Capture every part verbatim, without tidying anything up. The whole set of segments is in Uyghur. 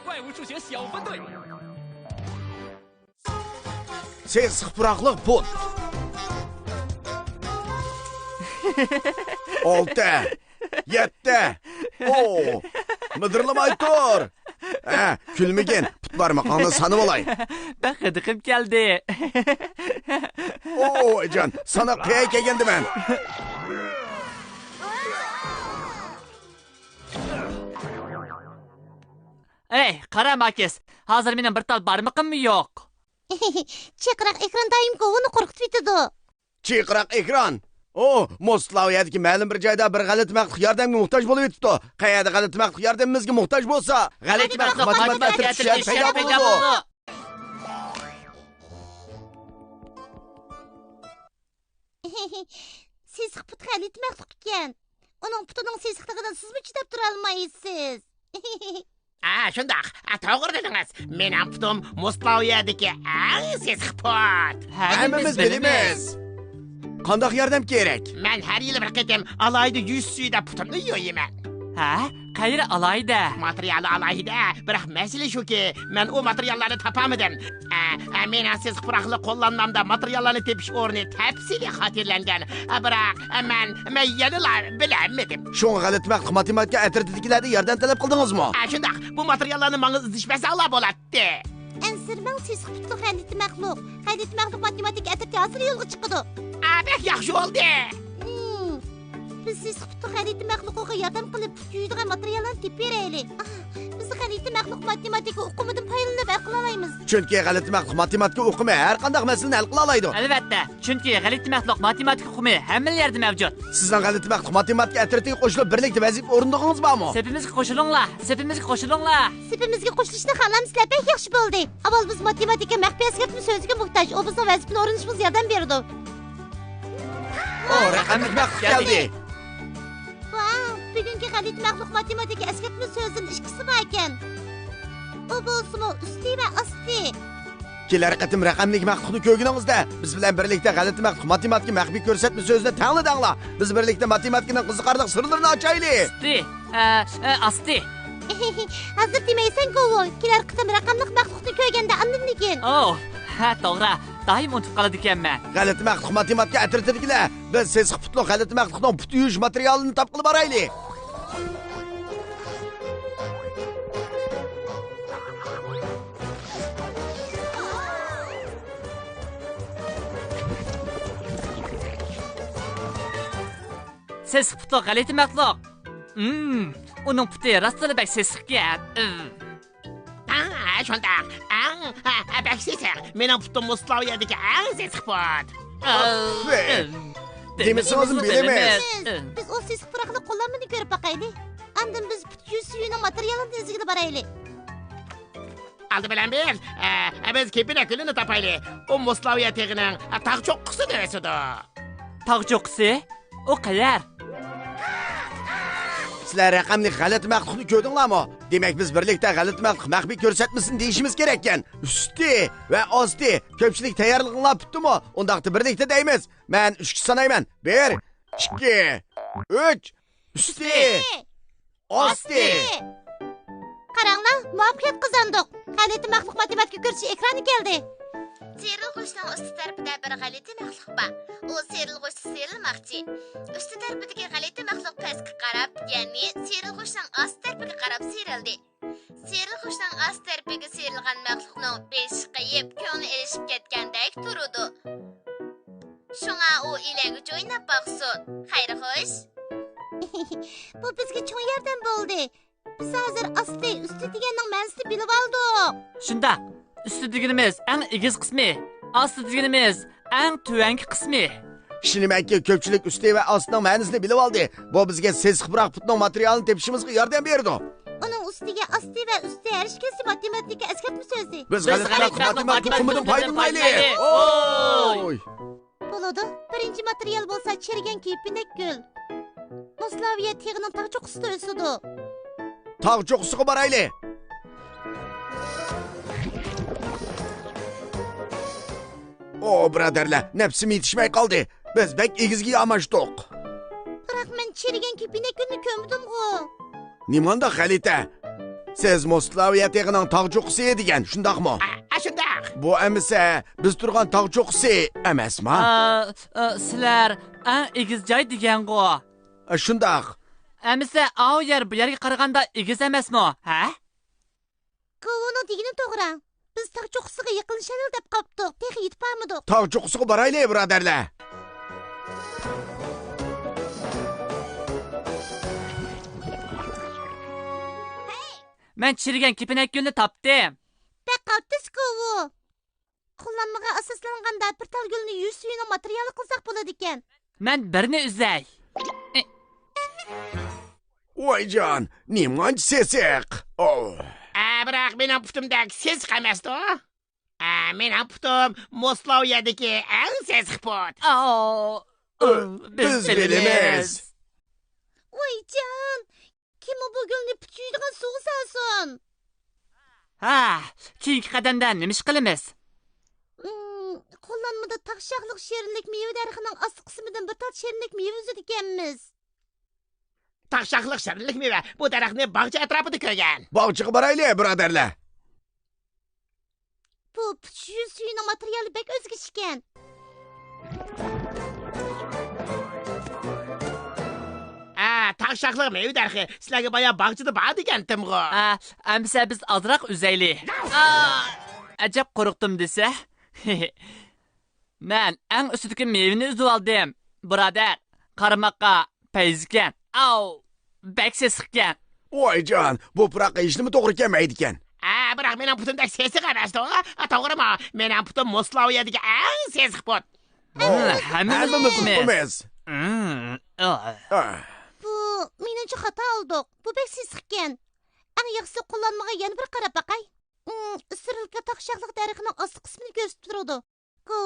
怪物数学小分队。 سېسىق پۇراقلىق پۇت. ئالتە، يەتتە. ئو، مىدىرلىماي تۇر. ھە، كۈلمىگىن، پۇت بارمىقىڭنى سانىۋالاي. بەك غىدىقىم كەلدى. ئو، جان، سانا قەيەر كەلگەندىمەن. ئەي، قارا ماكىس، ھازىر مېنىڭ بىر تال بارمىقىممۇ يوق. چىرقىراق ئېكران دائىم گوۋۇنى قورقۇتۇۋېتىدۇ. چىرقىراق ئېكران؟ ئۇ، موسلاۋىيەدىكى مەلۇم بىر جايدا بىر غەلىتە مەخلۇق ياردەمگە موھتاج بولۇۋېتىپتۇ. قەيەردە غەلىتە مەخلۇق ياردىمىمىزگە موھتاج بولسا، غەلىتە مەخلۇق ماتېماتىكا ئەترىتى شۇ يەردە پەيدا بولىدۇ. سېسىق پۇت غەلىتە مەخلۇق ئىكەن. ئۇنىڭ پۇتىنىڭ سېسىقلىقىدىن سىزمۇ چىداپ تۇرالمايسىز. ھە، شۇنداق. ھە، توغرا دېدىڭىز. مېنىڭ پۇتۇم موسلاۋىيەدىكى ئەڭ سېسىق پۇت. ھەممىمىز بىلىمىز. قانداق ياردەم كېرەك؟ مەن ھەر يىلى بىر قېتىم ئالاھىدە يۇيۇش سۈيىدە پۇتۇمنى يۇيىمەن. ھە؟ قەيەر ئالاھىدە؟ ماتېرىيالى ئالاھىدە. بىراق مەسىلە شۇكى، مەن ئۇ ماتېرىياللارنى تاپالمىدىم. ئە، ئە، مېنىڭ سېسىق پۇراقلىق قوللانمامدا ماتېرىياللارنى تېپىش ئورنى تەپسىلىي خاتىرىلەنگەن. ئە، بىراق، ئە، مەن، مەن يەنىلا بىلەلمىدىم. شۇڭا غەلىتە مەخلۇق ماتېماتىكا ئەترىتىدىكىلەردىن ياردەم تەلەپ قىلدىڭىزمۇ؟ ئە، شۇنداق. بۇ ماتېرىياللارنى ماڭا ئىزدىشىپ بەرسەڭلار بولاتتى. ئەنسىرىمەڭ، سېسىق پۇتلۇق غەلىتە مەخلۇق. غەلىتە مەخلۇق ماتېماتىكا ئەترىتى ھازىر يولغا چىقىدۇ. ئە، بەك ياخشى بولدى. ھىم. بىز سېسىق پۇتلۇق غەلىتە مەخلۇقىغا ياردەم قىلىپ، پۇت يۇيىدىغان ماتېرىياللارنى تېپىپ بېرەيلى. ئاھ، بىز غەلىتە مەخلۇق ماتېماتىكا ئۇقۇمىدىن پايدىلىنىپ ھەل قىلالايمىز. چۈنكى غەلىتە مەخلۇق ماتېماتىكا ئۇقۇمى ھەر قانداق مەسىلىنى ھەل قىلالايدۇ. ئەلۋەتتە، چۈنكى غەلىتە مەخلۇق ماتېماتىكا ئۇقۇمى ھەممىلا يەردە مەۋجۇت. سىزنىڭ غەلىتە مەخلۇق ماتېماتىكا ئەترىتىگە قوشۇلۇپ، بىرلىكتە ۋەزىپە ئورۇندىغىنىڭىز بارمۇ؟ سېپىمىزگە قوشۇلۇڭلار، سېپىمىزگە قوشۇلۇڭلار. سېپىمىزگە قوشۇلۇشنى خالامسىلەر؟ بەك ياخشى بولدى. ئاۋۋال بىز ماتېماتىكا مەخپىي ئەسكەرتمە سۆزىگە موھتاج، ئۇ بىزنىڭ ۋەزىپىنى ئورۇندىشىمىزغا ياردەم بېرىدۇ. ئو، رەقەملىك مەخلۇق كەلدى. ۋاۋ، بۈگۈنكى غەلىتە مەخلۇق ماتېماتىكا ئەسكەرتمە سۆزىدىن ئىككىسى بار ئىكەن. ئۇ بولسىمۇ ئۈستى ۋە ئاستى. كېلەر قېتىم رەقەملىك مەخلۇقنى كۆرگىنىڭىزدە، بىز بىلەن بىرلىكتە غەلىتە مەخلۇق ماتېماتىكا مەخپىي كۆرسەتمە سۆزىنى تەڭلا دەڭلار. بىز بىرلىكتە ماتېماتىكىنىڭ قىزىقارلىق سىرلىرىنى ئاچايلى. ئۈستى، ئە، ئە، ئاستى. ھازىر دېمەيسەن، گوۋۇ. كېلەر قېتىم رەقەملىق مەخلۇقنى كۆرگەندە ئاندىن دېگىن. ئوھ، ھە، توغرا. دائىم ئۇنتۇپ قالىدىكەنمەن. غەلىتە مەخلۇق ماتېماتىكا ئەترىتىدىكىلەر، بىز سېسىق پۇتلۇق غەلىتە مەخلۇقنىڭ پۇت يۇيۇش ماتېرىيالىنى تاپقىلى بارايلى. سېسىق پۇتلۇق غەلىتە مەخلۇق. ھىم، ئۇنىڭ پۇتى راستلا بەك سېسىقكەن. ئىم. ھە، شۇنداق. ئەڭ، ھە، ھە، بەك سېسىق. مېنىڭ پۇتۇم مۇسلاۋىيەدىكى ئەڭ سېسىق پۇت. ئاپپى. ئىم. دېمىسىڭىزمۇ بىلىمىز. بىز، بىز ئۇ سېسىق پۇراقلىق قوللانمىنى كۆرۈپ باقايلى. ئاندىن بىز پۇت يۇيۇش سۈيىنىڭ ماتېرىيالىنى ئىزدىگىلى بارايلى. ئالدى بىلەن بىز، ئە، بىز كېپىنە كۆلىنى تاپايلى. ئۇ مۇسلاۋىيە تېغىنىڭ، ئە، تاغ چوققىسىدا ئۆسىدۇ. تاغ چوققىسى؟ ئۇ قەيەر؟ سىلەر رەقەملىك غەلىتە مەخلۇقنى كۆردۈڭلارمۇ؟ دېمەك، بىز بىرلىكتە غەلىتە مەخلۇق مەخپىي كۆرسەتمىسىنى دېيىشىمىز كېرەككەن. ئۈستى ۋە ئاستى. كۆپچىلىك تەييارلىقىڭلار پۈتتىمۇ؟ ئۇنداقتا بىرلىكتە دەيمىز. مەن ئۈچكە سانايمەن. بىر، ئىككى، ئۈچ. ئۈستى. ئاستى. قاراڭلار، مۇۋەپپەقىيەت قازاندۇق. غەلىتە مەخلۇق ماتېماتىكا كۆرسىتىش ئېكرانى كەلدى. سىيرىلغۇچنىڭ ئۈستى تەرىپىدە بىر غەلىتە مەخلۇق بار. ئۇ سىيرىلغۇچنى سىيرىلماقچى. ئۈستى تەرىپىدىكى غەلىتە مەخلۇق پەسكە قاراپ، يەنى سىيرىلغۇچنىڭ ئاستى تەرىپىگە قاراپ سىيرىلدى. سىيرىلغۇچنىڭ ئاستى تەرىپىگە سىيرىلغان مەخلۇقنىڭ بېشى قېيىپ، كۆڭلى ئېلىشىپ كەتكەندەك تۇرىدۇ. شۇڭا ئۇ ئىلەگۈچ ئويناپ باقسۇن. خەير خوش. بۇ بىزگە چوڭ ياردەم بولدى. بىز ھازىر ئاستى، ئۈستى دېگەننىڭ مەنىسىنى بىلىۋالدۇق. شۇنداق. ئۈستى دېگىنىمىز ئەڭ ئېگىز قىسمى. ئاستى دېگىنىمىز ئەڭ تۆۋەنكى قىسمى. ئىشىنىمەنكى، كۆپچىلىك ئۈستى ۋە ئاستىنىڭ مەنىسىنى بىلىۋالدى. بۇ بىزگە سېسىق پۇراق پۇتنىڭ ماتېرىيالىنى تېپىشىمىزغا ياردەم بېرىدۇ. ئۇنىڭ ئۈستىگە ئاستى ۋە ئۈستى ھەر ئىككىسى ماتېماتىكا ئەسكەرتمە سۆزى. بىز غەلىتە مەخلۇق ماتېماتىكا ئۇقۇمىدىن پايدىلىنايلى. ئوي! بولىدۇ. بىرىنچى ماتېرىيال بولسا چىرىگەن كېپىنەك گۈل. مۇسلاۋىيە تېغىنىڭ تاغ چوققىسىدا ئۆسىدۇ. تاغ چوققىسىغا بارايلى. ئو، بۇرادەرلەر، نەپسىم يېتىشمەي قالدى. بىز بەك ئېگىزگە ياماشتۇق. بىراق مەن چىرىگەن كېپىنەك گۈلنى كۆرمىدىمغۇ. نېمانداق غەلىتە! سىز موسلاۋىيە تېغىنىڭ تاغ چوققىسى دېگەن، شۇنداقمۇ؟ ئا، ئا، شۇنداق. بۇ ئەمىسە بىز تۇرغان تاغ چوققىسى ئەمەسما؟ ئا، ئا، سىلەر ئەڭ ئېگىز جاي دېگەنغۇ؟ ئا، شۇنداق. ئەمىسە ئاۋۇ يەر بۇ يەرگە قارىغاندا ئېگىز ئەمەسمۇ، ھە؟ گوۋۇنىڭ دېگىنى توغرا. بىز تاغ چوققىسىغا يېقىنلىشايلى دەپ قاپتۇق، تېخى يېتىپ بارمىدۇق. تاغ چوققىسىغا بارايلى، بۇرادەرلەر. مەن چىرىگەن كېپىنەك گۈلنى تاپتىم. بەك قالتىس گوۋۇ. قوللانمىغا ئاساسلانغاندا بىر تال گۈلنى يۈز سۈيىنىڭ ماتېرىيالى قىلساق بولىدىكەن. مەن بىرنى ئۈزەي. ۋايجان، نېمانچە سېسىق! ئوۋ. ئە، بىراق مېنىڭ پۇتۇمدەك سېسىق ئەمەستۇ. ئە، مېنىڭ پۇتۇم موسلاۋىيەدىكى ئەڭ سېسىق پۇت. ئاۋ. ئۆ، بىز بىز بىلىمىز. بىلىمىز. ۋايجان، كىممۇ بۇ گۈلنى پۇت يۇيىدىغان سۇغا سالسۇن؟ ھە، كېيىنكى قەدەمدە نېمە ئىش قىلىمىز؟ ئىم، قوللانمىدا تاغ شاخلىق شېرىنلىك مېۋە دەرىخىنىڭ ئاستى قىسمىدىن بىر تال شېرىنلىك مېۋە ئۈزىدىكەنمىز. تاغ شاخلىق شېرىنلىك مېۋە، بۇ دەرەخنى باغچە ئەتراپىدا كۆرگەن. باغچىغا بارايلى، بۇرادەرلەر. بۇ پۇت يۈز سۈيىنىڭ ماتېرىيالى بەك ئۆزگىچە ئىكەن. ئە، تاغ شاخلىق مېۋە دەرىخى، سىلەرگە بايا باغچىدا بار دېگەنتىمغۇ. ئە، ئەمىسە بىز ئازراق ئۈزەيلى. ئا، ئەجەب قورقتۇم دېسە. مەن ئەڭ ئۈستىدىكى مېۋىنى ئۈزۈۋالدىم، بۇرادەر. قارىماققا پەيزىكەن. ئاۋ، بەك سېسىقكەن. ۋايجان، بۇ پۇراققا ھېچنېمە توغرا كەلمەيدىكەن. ئە، بىراق مېنىڭ پۇتۇمدەك سېسىق ئەمەستۇ. ئە، توغرىمۇ؟ مېنىڭ پۇتۇم موسلاۋىيەدىكى ئەڭ سېسىق پۇت. ھە، ھەممىمىز ھەممىمىز ئۇقىمىز. ئۇقىمىز. ئۇم، ئا. ئا. بۇ، مېنىڭچە خاتا ئالدۇق. بۇ بەك سېسىقكەن. ئەڭ ياخشىسى قوللانمىغا يەنە بىر قاراپ باقاي. ئۇم، ئىسرىلكا تاغ شاخلىق دەرىخىنىڭ ئاستى قىسمىنى كۆرسىتىپ تۇرىدۇ. گو،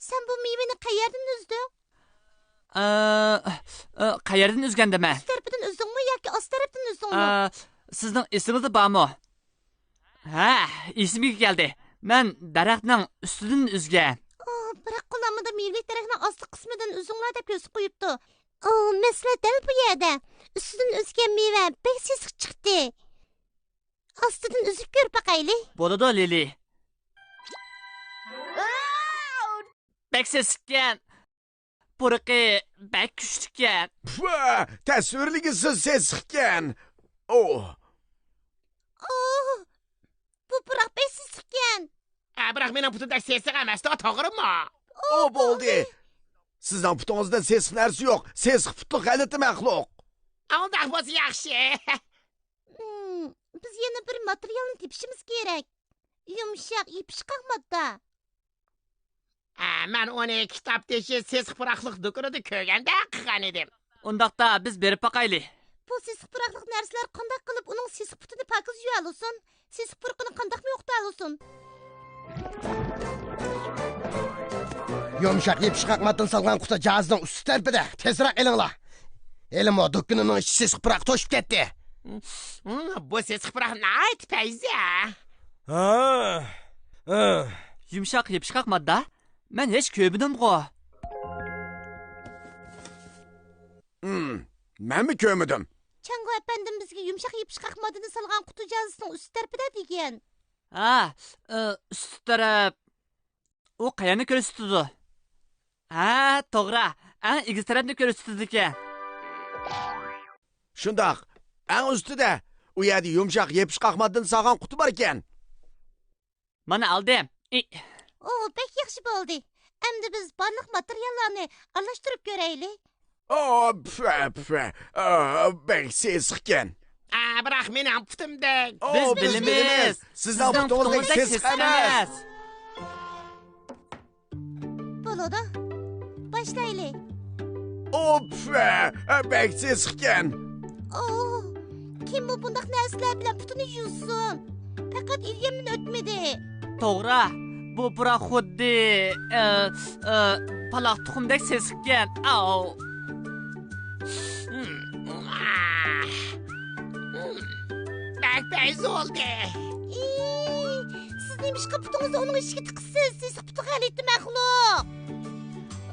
سەن بۇ مېۋىنى قەيەردىن ئۈزدۈڭ؟ ئا، ئا، قەيەردىن ئۈزگەندىمەن؟ ئۈست تەرىپىدىن ئۈزدۈڭمۇ ياكى ئاستى تەرەپتىن ئۈزدۈڭمۇ؟ ئا، سىزنىڭ ئېسىڭىزدە بارمۇ؟ ھە، ئېسىمگە كەلدى. مەن دەرەخنىڭ ئۈستىدىن ئۈزگەن. ئو، بىراق قوللانمىدا مېۋىلىك دەرەخنىڭ ئاستى قىسمىدىن ئۈزۈڭلار دەپ كۆرسىتىپ قويۇپتۇ. ئو، مەسىلە دەل بۇ يەردە. ئۈستىدىن ئۈزگەن مېۋە بەك سېسىق چىقتى. ئاستىدىن ئۈزۈپ كۆرۈپ باقايلى. بولىدۇ، لىلى. بەك سېسىقكەن. پۇرىقى بەك كۈچلۈككەن. پۇ، تەسۋىرلىگۈسى سېسىقكەن. ئوھ. ئوھ، بۇ پۇراق بەك سېسىقكەن. ئە، بىراق مېنىڭ پۇتۇمدەك سېسىق ئەمەستۇ، توغرىمۇ؟ ئو، بولدى. سىزنىڭ پۇتىڭىزدا سېسىق نەرسە يوق. سېسىق پۇتلۇق غەلىتە مەخلۇق. ئۇنداق بولسا ياخشى. ھىم، بىز يەنە بىر ماتېرىيالنى تېپىشىمىز كېرەك. يۇمشاق، يېپىشقاق ماددا. ئە، مەن ئۇنى كىتاب تېشى سېسىق پۇراقلىق دۇكىنىدا كۆرگەندەك قىلغان ئىدىم. ئۇنداقتا بىز بېرىپ باقايلى. بۇ سېسىق پۇراقلىق نەرسىلەر قانداق قىلىپ ئۇنىڭ سېسىق پۇتىنى پاكىز يۇيالىسۇن؟ سېسىق پۇرىقىنى قانداقمۇ يوقىتالىسۇن؟ يۇمشاق يېپىشقاق ماددىنى سالغان قۇتا جاھازنىڭ ئۈستى تەرىپىدە. تېزرەك ئېلىڭلار. ھېلىمۇ دۇكىنىنىڭ ئىچى سېسىق پۇراق توشۇپ كەتتى. ھىم، بۇ سېسىق پۇراق ناھايىتى پەيزى. ھا، ھا. يۇمشاق يېپىشقاق ماددا؟ مەن ھېچ كۆرمىدىمغۇ. ھىم، مەنمۇ كۆرمىدىم. چاڭگو ئەپەندىم بىزگە يۇمشاق يېپىشقاق ماددىنى سالغان قۇتا جازىسىنىڭ ئۈستى تەرىپىدە دېگەن. ھا، ئى، ئۈستى تەرەپ. ئۇ قەيەرنى كۆرسىتىدۇ؟ ھە، توغرا، ئەڭ ئېگىز تەرەپنى كۆرسىتىدىكەن. شۇنداق، ئەڭ ئۈستىدە. ئۇ يەردە يۇمشاق يېپىشقاق ماددىنى سالغان قۇتا بار ئىكەن. مانا ئالدىم. ئى. ئۇ بەك ياخشى بولدى. ئەمدى بىز بارلىق ماتېرىياللارنى ئارىلاشتۇرۇپ كۆرەيلى. ئو، پۈ، پۈ. ئا، بەك سېسىقكەن. ئا، بىراق مېنىڭ پۇتۇمدەك. ئو، بىز بىز بىلىمىز. بىلىمىز. سىزنىڭ سىزنىڭ پۇتىڭىزدەك پۇتىڭىزدەك سېسىق سېسىق ئەمەس. ئەمەس. بولىدۇ. باشلايلى. ئوپفە، بەك سېسىقكەن. ئوھ، كىممۇ بۇنداق نەرسىلەر بىلەن پۇتىنى يۇسۇن؟ پەقەت ئىليەمدىن ئۆتمىدى. توغرا، بۇ پۇراق خۇددى، ئە، ئە، پالاق تۇخۇمدەك سېسىقكەن. ئاۋ. بەك پەيز بولدى. ئى، سىز نېمىشقا پۇتىڭىزنى ئۇنىڭ ئىچىگە تىقىسىز؟ سېسىق پۇتى غەلىتە مەخلۇق.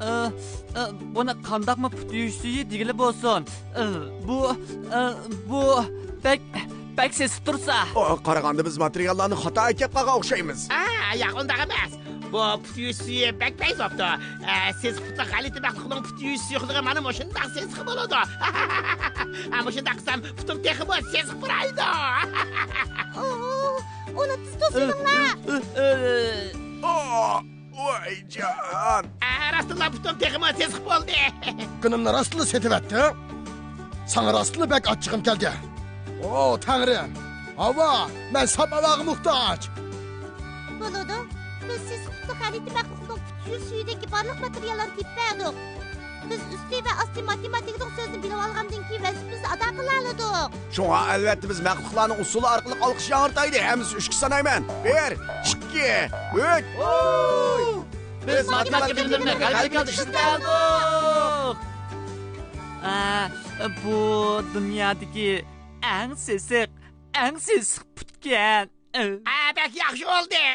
ئى، ئى، بۇنى قانداقمۇ پۇت يۇيۇش سۈيى دېگىلى بولسۇن؟ ئى، بۇ، ئى، بۇ بەك، بەك سېسىق تۇرسا. ئو، قارىغاندا بىز ماتېرىياللارنى خاتا ئەكەپ قالغان ئوخشايمىز. ئا، ياق، ئۇنداق ئەمەس. بۇ پۇت يۇيۇش سۈيى بەك پەيز بوپتۇ. ئە، سېسىق پۇتلۇق غەلىتە مەخلۇقنىڭ پۇت يۇيۇش سۇيۇقلۇقى مانا مۇشۇنداق سېسىق بولىدۇ. ئا، مۇشۇنداق قىلسام پۇتۇم تېخىمۇ سېسىق پۇرايدۇ. ئۇنى تېز توسۇۋېلىڭلار. ئو، ۋايجان. ئە، راستلا پۇتۇم تېخىمۇ سېسىق بولدى. قېنىمنى راستلا سېتىۋەتتىڭ؟ ساڭا راستلا بەك ئاچچىقىم كەلدى. ئو، تەڭرىم. ھاۋا، مەن ساپ ھاۋاغا موھتاج. بولىدۇ. بىز سېسىق پۇتلۇق غەلىتە مەخلۇقنىڭ پۇت يۇيۇش سۈيىدىكى بارلىق ماتېرىياللارنى تېپىپ بەردۇق. بىز ئۈستى ۋە ئاستى ماتېماتىكىدىن سۆزنى بىلىۋالغاندىن كېيىن ۋەزىپىمىزنى ئادا قىلالىدۇق. شۇڭا ئەلۋەتتە بىز مەخلۇقلارنىڭ ئۇسسۇلى ئارقىلىق ئالقىش ياڭرىتايلى. ھەممىسى ئۈچكە سانايمەن. بىر، ئىككى، ئۈچ. بىز ماتېماتىكا بىلىملىرىنى غەلىبە قىلىشنى ئىشلىتەلدۇق. ئە، بۇ دۇنيادىكى ئەڭ سېسىق، ئەڭ سېسىق پۇتكەن. ئە، بەك ياخشى بولدى.